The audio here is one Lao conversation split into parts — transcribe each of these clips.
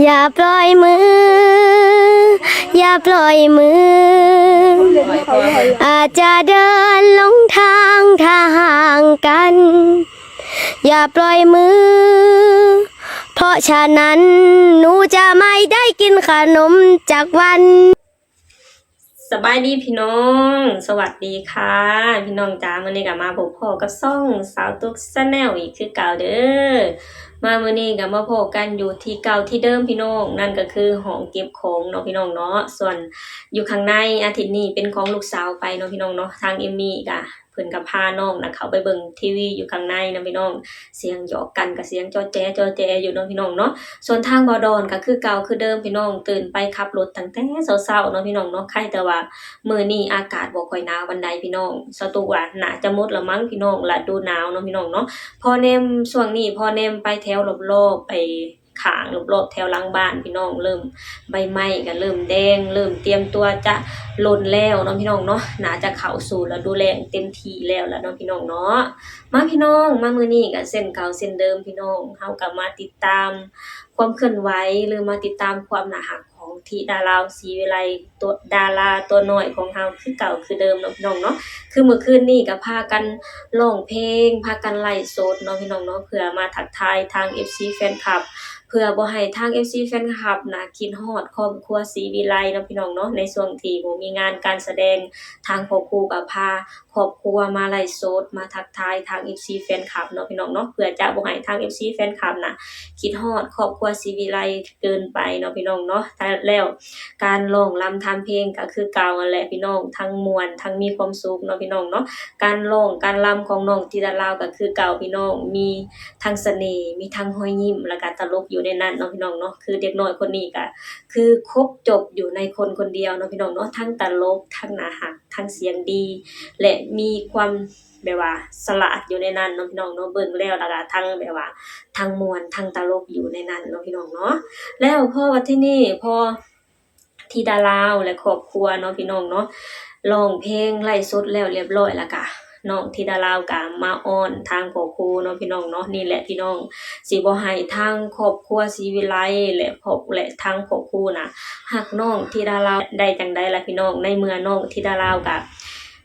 อย่าปล่อยมือ อย่าปล่อยมือ อาจจะเดินหลงทางถ้าห่างกัน อย่าปล่อยมือ เพราะฉะนั้นหนูจะไม่ได้กินขนมจักวัน ສະບາຍດີພີ່ນ້ອງ ສະຫວັດດີຄ່ະພີ່ນ້ອງຈ໋າ. ມື້ນີ້ກໍມາພົບພໍ້ກັບຊ່ອງສາວຕຸກ Channel ອີກຄືເກົ່າເດີ. ມາມື້ນີ້ກໍມາພໍ້ກັນຢູ່ທີ່ເກົ່າທີ່ເດີມພີ່ນ້ອງ ນັ້ນກໍຄືຫ້ອງເກັບຂອງເນາະພີ່ນ້ອງເນາະ. ສ່ວນຢູ່ຂ້າງໃນອາທິດນີ້ເປັນຂອງລູກສາວໄປເນາະພີ່ນ້ອງເນາະ. ທາງເອມມີກໍ ເພິ່ນກໍພານ້ອງນະເຂົ້າໄປເບິ່ງທີວີຢູ່ຂ້າງໃນເນາະພີ່ນ້ອງ. ສຽງຫຍອກກັນກໍສຽງຈໍແຈຈໍແຈຢູ່ເນາະພີ່ນ້ອງເນາະ. ສ່ວນທາງບ່າວດອນກໍຄືເກົ່າຄືເດີມພີ່ນ້ອງ ຕື່ນໄປຂັບລົດຕັ້ງແຕ່ເຊົ້າໆເນາະພີ່ນ້ອງເນາະ. ໄຄແຕ່ວ່າມື້ນີ້ອາກາດບໍ່ຄ່ອຍໜາວປານໃດພີ່ນ້ອງ. ສາວຕຸກວ່າໜ້າຈະໝົດລະມັ້ງພີ່ນ້ອງ ລະດູໜາວເນາະພີ່ນ້ອງເນາະ. ພໍແນມຊ່ວງນີ້ ພໍແນມໄປແຖວລອບໆ ໄປ ຂ້າງລອບໆແຖວຫຼັງບ້ານພີ່ນ້ອງ ເລີ່ມ ໃບໄມ້ກໍເລີ່ມແດງ ເລີ່ມຕຽມຕົວຈະຫຼົ່ນແລ້ວເນາະພີ່ນ້ອງເນາະ. ໜ້າຈະເຂົ້າສູ່ລະດູແລ້ງເຕັມທີ່ແລ້ວລະເນາະພີ່ນ້ອງເນາະ. ມາພີ່ນ້ອງ ມາມື້ນີ້ກໍເຊັ່ນເກົ່າເຊັ່ນເດີມພີ່ນ້ອງ ເຮົາກໍມາຕິດຕາມຄວາມເຄື່ອນໄຫວ ຫຼືມາຕິດຕາມຄວາມໜ້າຮັກຂອງທິດາລາວ ສີວິໄລ ຕົວ ດາລາຕົວນ້ອຍຂອງເຮົາຄືເກົ່າຄືເດີມເນາະພີ່ນ້ອງເນາະ. ຄືມື້ຄືນນີ້ກໍພາກັນຮ້ອງເພງ ພາກັນໄລຟ໌ສົດເນາະພີ່ນ້ອງເນາະ ເພື່ອມາທັກທາຍທາງເອັຟຊີແຟນຄລັບ ເພື່ອບໍ່ໃຫ້ທາງເອັຟຊີແຟນຄລັບນະຄິດຮອດຄອບຄົວສີວິໄລເນາະພີ່ນ້ອງເນາະ. ໃນຊ່ວງທີ່ບໍ່ມີງານການສະແດງ ທາງພໍ່ຄູກໍພາຄອບຄົວມາໄລຟ໌ສົດ ມາທັກທາຍທາງເອັຟຊີແຟນຄລັບເນາະພີ່ນ້ອງເນາະ ເພື່ອຈະບໍ່ໃຫ້ທາງເອັຟຊີແຟນຄລັບນະຄິດຮອດຄອບຄົວສີວິໄລ ເກີນໄປເນາະພີ່ນ້ອງເນາະ. ແລ້ວການຮ້ອງລຳທຳເພງກໍຄືເກົ່າຫັ້ນແຫຼະພີ່ນ້ອງ ທັງມ່ວນທັງມີຄວາມສຸກເນາະພີ່ນ້ອງເນາະ. ການຮ້ອງການລຳຂອງນ້ອງທິດາລາວກໍຄືເກົ່າພີ່ນ້ອງ ມີທັງສະເໜ່ ມີທັງຮອຍຍິ້ມ ແລ້ວກໍຕະຫຼົກຢູ່ໃນນັ້ນເນາະພີ່ນ້ອງເນາະ. ຄືເດັກນ້ອຍຄົນນີ້ກໍຄືຄົບຈົບຢູ່ໃນຄົນຄົນດຽວເນາະພີ່ນ້ອງເນາະ ທັງຕະຫຼົກ ທັງໜ້າຮັກ ທັງສຽງດີ ແລະ ມີຄວາມ ແບບວ່າສະຫຼາດຢູ່ໃນນັ້ນເນາະພີ່ນ້ອງເນາະ. ເບິ່ງແລ້ວລະກະທັງແບບວ່າທັງມ່ວນທັງຕະຫຼົກຢູ່ໃນນັ້ນເນາະພີ່ນ້ອງເນາະ. ແລ້ວພໍບັດທີນີ້ ພໍທິດາລາວ ແລະ ຄອບຄົວເນາະພີ່ນ້ອງເນາະ ຮ້ອງເພງໄລຟ໌ສົດແລ້ວລຽບຮ້ອຍ ລະກະນ້ອງທິດາລາວກະມາອ້ອນທາງພໍ່ຄູເນາະພີ່ນ້ອງເນາະ. ນີ້ແຫຼະພີ່ນ້ອງ ຊິບໍ່ໃຫ້ທາງຄອບຄົວສີວິໄລ ແລະ ຄອບ ແລະ ທາງພໍ່ຄູນະຮັກນ້ອງທິດາລາວໄດ້ຈັ່ງໃດລະພີ່ນ້ອງ ໃນເມື່ອນ້ອງທິດາລາວກະ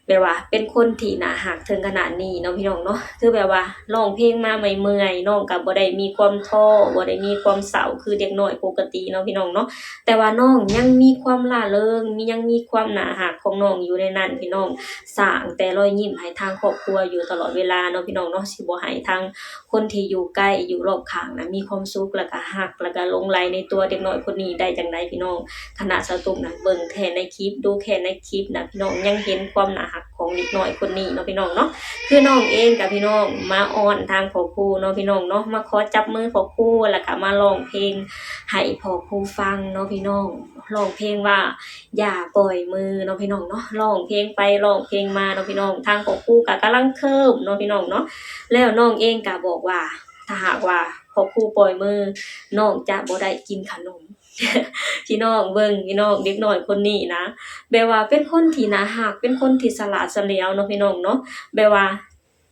ແບບວ່າເປັນຄົນທີ່ໜ້າຮັກເຖິງຂະໜາດນີ້ເນາະພີ່ນ້ອງເນາະ. ຄືແບບວ່າຮ້ອງເພງມາເມື່ອຍໆ ນ້ອງກໍບໍ່ໄດ້ມີຄວາມທໍ້ ບໍ່ໄດ້ມີຄວາມເສົ້າຄືເດັກນ້ອຍປົກກະຕິເນາະພີ່ນ້ອງເນາະ ແຕ່ວ່ານ້ອງຍັງມີຄວາມລ່າເລີງ ມີ ຍັງມີຄວາມໜ້າຮັກຂອງນ້ອງຢູ່ໃນນັ້ນພີ່ນ້ອງ ສ້າງແຕ່ລອຍຍິ້ມໃຫ້ທາງຄອບຄົວຢູ່ຕະຫຼອດເວລາເນາະພີ່ນ້ອງເນາະ. ຊິບໍ່ໃຫ້ທາງ ຄົນທີ່ຢູ່ໃກ້ຢູ່ລອບຂ້າງນະມີຄວາມສຸກ ແລ້ວກະຮັກ ແລ້ວກະຫຼົງໄຫຼໃນຕົວເດັກນ້ອຍຄົນນີ້ໄດ້ຈັ່ງໃດພີ່ນ້ອງ. ຂະໜາດສາວຕຸກນະເບິ່ງແຄ່ໃນຄລິບ ດູແຄ່ໃນຄລິບນະພີ່ນ້ອງ ຍັງເຫັນຄວາມໜ້າຮັກຂອງເດັກນ້ອຍຄົນນີ້ເນາະພີ່ນ້ອງເນາະ. ຄືນ້ອງເອງກະພີ່ນ້ອງມາອ້ອນທາງພໍ່ຄູເນາະພີ່ນ້ອງເນາະ ມາຂໍຈັບມືພໍ່ຄູ ແລ້ວກະມາຮ້ອງເພງໃຫ້ພໍ່ຄູຟັງເນາະພີ່ນ້ອງ. ຮ້ອງເພງວ່າ ຢ່າປ່ອຍມືເນາະພີ່ນ້ອງເນາະ. ຮ້ອງເພງໄປຮ້ອງເພງມາເນາະພີ່ນ້ອງ ທາງພໍ່ຄູກະກຳລັງເຄີມເນາະພີ່ນ້ອງເນາະ. ແລ້ວນ້ອງເອງກະບອກວ່າ ຖ້າຫາກວ່າພໍ່ຄູປ່ອຍມື ນ້ອງຈະບໍ່ໄດ້ກິນຂະໜົມ. ພີ່ນ້ອງເບິ່ງ ພີ່ນ້ອງ ເດັກນ້ອຍຄົນນີ້ນະ ແບບວ່າເປັນຄົນທີ່ໜ້າຮັກ ເປັນຄົນທີ່ສະຫຼາດສະຫຼຽວເນາະພີ່ນ້ອງເນາະ. ແບບວ່າ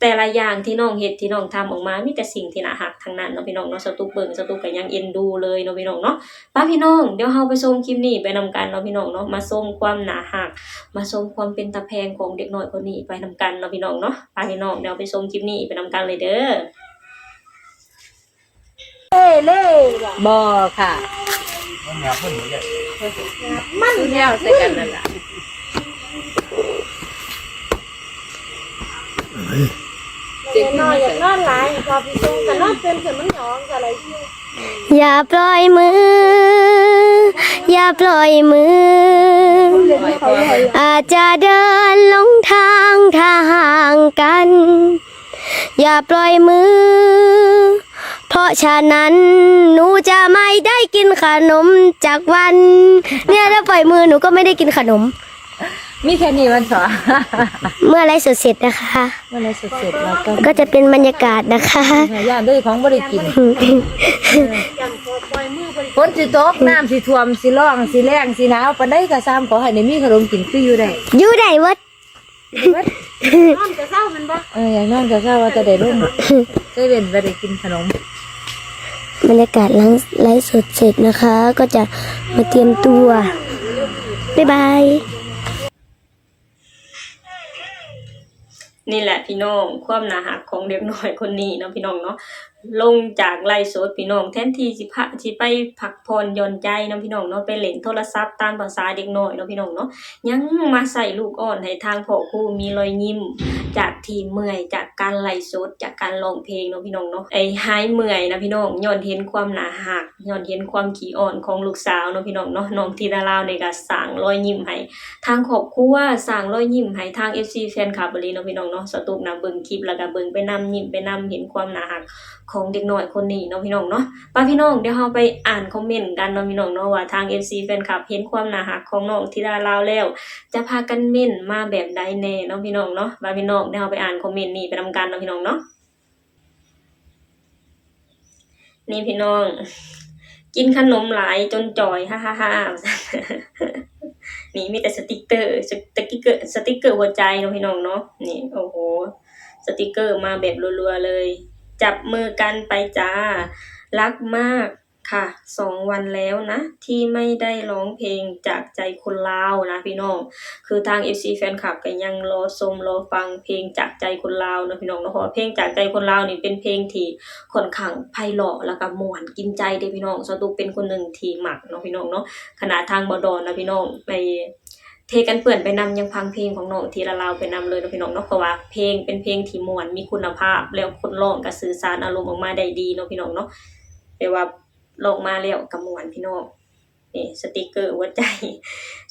ແຕ່ລະຢ່າງທີ່ນ້ອງເຮັດ ທີ່ນ້ອງທຳອອກມາ ມີແຕ່ສິ່ງທີ່ໜ້າຮັກທັງນັ້ນເນາະພີ່ນ້ອງເນາະ. ສາວຕຸກເບິ່ງ ສາວຕຸກກໍຍັງເອັນດູເລີຍເນາະພີ່ນ້ອງເນາະ. ໄປພີ່ນ້ອງ ດຽວເຮົາໄປຊົມຄລິບນີ້ໄປນຳກັນເນາະພີ່ນ້ອງເນາະ. ມາຊົມຄວາມໜ້າຮັກ ມາຊົມຄວາມເປັນຕາແພງຂອງເດັກນ້ອຍຄົນນີ້ໄປນຳກັນເນາະພີ່ນ້ອງເນາະ. ໄປພີ່ນ້ອງ ດຽວໄປຊົມຄລິບນີ້ໄປນຳກັນເລີຍເດີ. ເອີເລີ ບໍ່ຄ່ະ ມັນແນວໃສ່ກັນນັ້ນລະ ເດັກນ້ອຍຢາກນອນຫຼາຍ ພໍໄປສົ່ງກະນອນຕື່ນຂຶ້ນມັນຫຍອງກະໄລຢູ່. อย่าปล่อยมือ อย่าปล่อยมือ อาจจะเดินหลงทางถ้าห่างกัน อย่าปล่อยมือ เพราะฉะนั้นหนูจะไม่ได้กินขนมจักวัน เนี่ย ถ้าปล่อยมือหนูก็ไม่ได้กินขนม ມີແຄ່ນີ້ມັນສອ ເມື່ອໄລຟ໌ສົດເສັດນະຄະ ເມື່ອໄລຟ໌ສົດເສັດ ແລ້ວກໍ ກໍຈະເປັນບັນຍາກາດນະຄະ ຢ້ານເດ້ຂອງບໍ່ໄດ້ກິນ ຝົນຊິຕົກ ນ້ຳຊິຖ້ວມ ຊິຮ້ອນ ຊິແລ້ງ ຊິໜາວປານໃດກໍຊ່າງ ຂໍໃຫ້ໄດ້ມີຂະໜົມກິນ ຄືຢູ່ໄດ້ ຢູ່ໄດ້ເບິດ ນອນກະເຊົາແມ່ນບໍ່? ເອີ ຢາກນອນກະເຊົາ ວ່າແຕ່ໄດ້ລົງເຊເວັ່ນ ວ່າໄດ້ກິນຂະໜົມ. บรรยากาศหลังไลฟ์สดเสร็จนะคะ ก็จะมาเตรียมตัว บ๊ายบาย ນີ້ແຫຼະພີ່ນ້ອງ ຄວາມໜ້າຮັກຂອງເດັກນ້ອຍຄົນນີ້ເນາະພີ່ນ້ອງເນາະ. ລົງຈາກໄລຟ໌ສົດພີ່ນ້ອງ ແທນທີ່ຊິພາ ຊິໄປພັກຜ່ອນຢ່ອນໃຈເນາະພີ່ນ້ອງເນາະ ໄປຫຼິ້ນໂທລະສັບຕາມພາສາເດັກນ້ອຍເນາະພີ່ນ້ອງເນາະ ຍັງມາໃສ່ລູກອ່ອນໃຫ້ທາງພໍ່ຄູມີລອຍຍິ້ມ ຈາກທີ່ເມື່ອຍຈາກການໄລຟ໌ສົດ ຈາກການຮ້ອງເພງເນາະພີ່ນ້ອງເນາະ. ໄອ້ຫາຍເມື່ອຍນະພີ່ນ້ອງ ຍ້ອນເຫັນຄວາມໜ້າຮັກ ຍ້ອນເຫັນຄວາມຂີ້ອ້ອນຂອງລູກສາວເນາະພີ່ນ້ອງເນາະ. ນ້ອງທິດາລາວນີ້ກໍສ້າງລອຍຍິ້ມໃຫ້ທາງຄອບຄົວ ສ້າງລອຍຍິ້ມໃຫ້ທາງເອັຟຊີແຟນຄລັບອີ່ຫຼີເນາະພີ່ນ້ອງເນາະ. ສາວຕຸກນະເບິ່ງຄລິບ ແລ້ວກໍເບິ່ງໄປນຳ ຍິ້ມໄປນຳ ເຫັນຄວາມໜ້າຮັກຂອງເດັກນ້ອຍຄົນນີ້ເນາະພີ່ນ້ອງເນາະ. ໄປພີ່ນ້ອງ ດຽວເຮົາໄປອ່ານຄອມເມັນກັນເນາະພີ່ນ້ອງເນາະ ວ່າທາງເອັຟຊີແຟນຄລັບເຫັນຄວາມໜ້າຮັກຂອງນ້ອງທິດາລາວແລ້ວ ຈະພາກັນເມັ້ນມາແບບໃດແດ່ເນາະພີ່ນ້ອງເນາະ. ໄປພີ່ນ້ອງ ດຽວເຮົາໄປອ່ານຄອມເມັນນີ້ໄປນຳກັນເນາະພີ່ນ້ອງເນາະ. ນີ້ພີ່ນ້ອງ ກິນຂະໜົມຫຼາຍຈົນຈ່ອຍ ຮາໆໆ ວ່າຊັ້ນ. ນີ້ມີແຕ່ສະຕິກເກີ ສະຕິກເກີ ສະຕິກເກີຫົວໃຈເນາະພີ່ນ້ອງເນາະ. ນີ້ ໂອ້ໂຫ ສະຕິກເກີມາແບບລັວໆເລີຍ. ຈັບມືກັນໄປຈ້າ ລັກມາກ ค่ะ สองวันแล้วนะ ที่ไม่ได้ร้องเพลงจากใจคนลาวนะพี่น้อง คือทางเอฟซีแฟนคลับก็ยังรอชมรอฟังเพลงจากใจคนลาวเนาะพี่น้องเนาะ เพราะว่าเพลงจากใจคนลาวนี่เป็นเพลงที่ค่อนข้างไพเราะแล้วก็ม่วนกินใจเด้พี่น้อง สาวตุ๊กเป็นคนหนึ่งที่มักเนาะพี่น้องเนาะ ขนาดทางบ่าวดอนนะพี่น้อง ไปเทกันเปื้อนไปนำยังฟังเพลงของน้องธีราลาวไปนำเลยเนาะพี่น้องเนาะ เพราะว่าเพลงเป็นเพลงที่ม่วน มีคุณภาพ แล้วคนร้องก็สื่อสารอารมณ์ออกมาได้ดีเนาะพี่น้องเนาะ แบบว่า ลอกมาแล้วก็ม่วนพี่น้อง นี่สติกเกอร์หัวใจ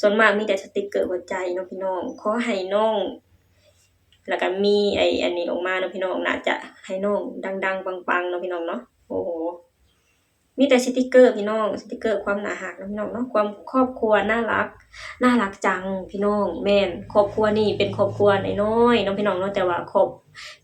ส่วนมากมีแต่สติกเกอร์หัวใจเนาะพี่น้อง ขอให้น้อง แล้วก็มีไอ้อันนี้ออกมาเนาะพี่น้อง น่าจะให้น้องดังๆ ปังๆ เนาะพี่น้องเนาะ โอ้โห มีแต่สติกเกอร์พี่น้อง สติกเกอร์ความน่าฮักเนาะพี่น้องเนาะ ความ ครอบครัวน่ารัก น่ารักจังพี่น้อง แม่น ครอบครัวนี้เป็นครอบครัวน้อยๆ เนาะพี่น้องเนาะ แต่ว่าครอบ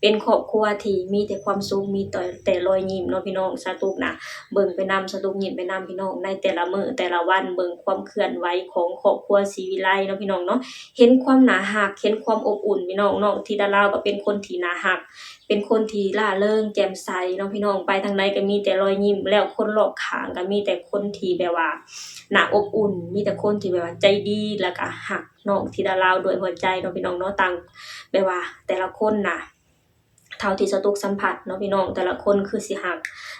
เป็นครอบครัวที่มีแต่ความสุข มีแต่ แต่รอยยิ้มเนาะพี่น้อง สาวตุ๊กนะ เบิ่งไปนำ สาวตุ๊กยิ้มไปนำพี่น้อง ในแต่ละมื้อแต่ละวัน เบิ่งความเคลื่อนไหวของครอบครัวศรีวิไลเนาะพี่น้องเนาะ เห็นความน่าฮัก เห็นความอบอุ่นพี่น้อง น้องธิดาลาวก็เป็นคนที่น่าฮัก เป็นคนที่ร่าเริงแจ่มใสเนาะพี่น้อง ไปทางใดก็มีแต่รอยยิ้ม แล้วคนรอบข้างก็มีแต่คนที่แบบว่าน่าอบอุ่น มีแต่คนที่แบบว่าใจดี แล้วก็ฮัก น้องธิดาลาวด้วยหัวใจเนาะพี่น้องเนาะ ต่าง แบบว่าแต่ละคนนะ เท่าที่สาวตุ๊กสัมผัสเนาะพี่น้อง แต่ละคนคือสิฮัก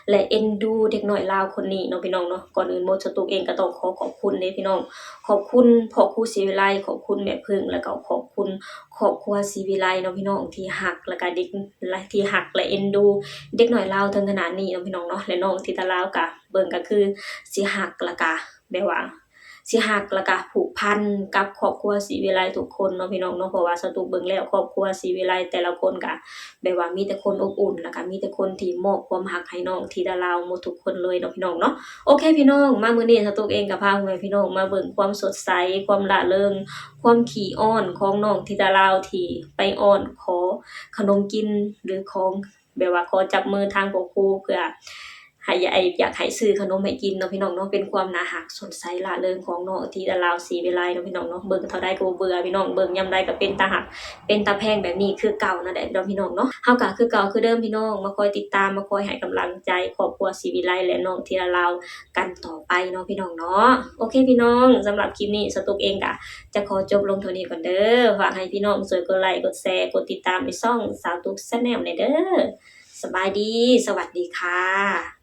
และเอ็นดูเด็กน้อยลาวคนนี้เนาะพี่น้องเนาะ ก่อนอื่นหมดสาวตุ๊กเองก็ต้องขอขอบคุณเด้พี่น้อง ขอบคุณพ่อครูศรีวิไล ขอบคุณแม่ผึ้ง แล้วก็ขอบคุณครอบครัวศรีวิไลเนาะพี่น้อง ที่ฮัก แล้วก็เด็ก ที่ฮักและเอ็นดูเด็กน้อยลาวถึงขนาดนี้เนาะพี่น้องเนาะ และน้องธิดาลาวก็เบิ่งก็คือสิฮัก แล้วก็ แบบว่าสิฮัก แล้วก็ผูกพันกับครอบครัวศรีวิไลทุกคนเนาะพี่น้องเนาะ เพราะว่าสาวตุ๊กเบิ่งแล้วครอบครัวศรีวิไลแต่ละคนก็แบบว่ามีแต่คนอบอุ่น แล้วก็มีแต่คนที่มอบความฮักให้น้องธิดาลาวหมดทุกคนเลยเนาะพี่น้องเนาะ โอเคพี่น้อง มามื้อนี้สาวตุ๊กเองก็พาพ่อแม่พี่น้องมาเบิ่งความสดใส ความร่าเริง ความขี้อ้อนของน้องธิดาลาวที่ไปอ้อนขอขนมกิน หรือของ แบบว่าขอจับมือทางพ่อครู เพื่อให้ อยากให้ซื้อขนมให้กินเนาะพี่น้องเนาะ เป็นความน่าฮักสดใสร่าเริงของน้องธิดาลาวศรีวิไลเนาะพี่น้องเนาะ เบิ่งเท่าใดก็บ่เบื่อพี่น้อง เบิ่งยามใดก็เป็นตาฮัก เป็นตาแพงแบบนี้คือเก่านั่นแหละเนาะพี่น้องเนาะ เฮาก็คือเก่าคือเดิมพี่น้อง มาคอยติดตาม มาคอยให้กำลังใจครอบครัวศรีวิไลและน้องธิดาลาวกันต่อไปเนาะพี่น้องเนาะ โอเคพี่น้อง สำหรับคลิปนี้สาวตุ๊กเองก็ จะขอจบลงเท่านี้ก่อนเด้อ ฝากให้พี่น้องช่วยกดไลก์ กดแชร์ กดติดตามไอ้ช่องสาวตุ๊กแชนแนลแหน่เด้อ สบายดี สวัสดีค่ะ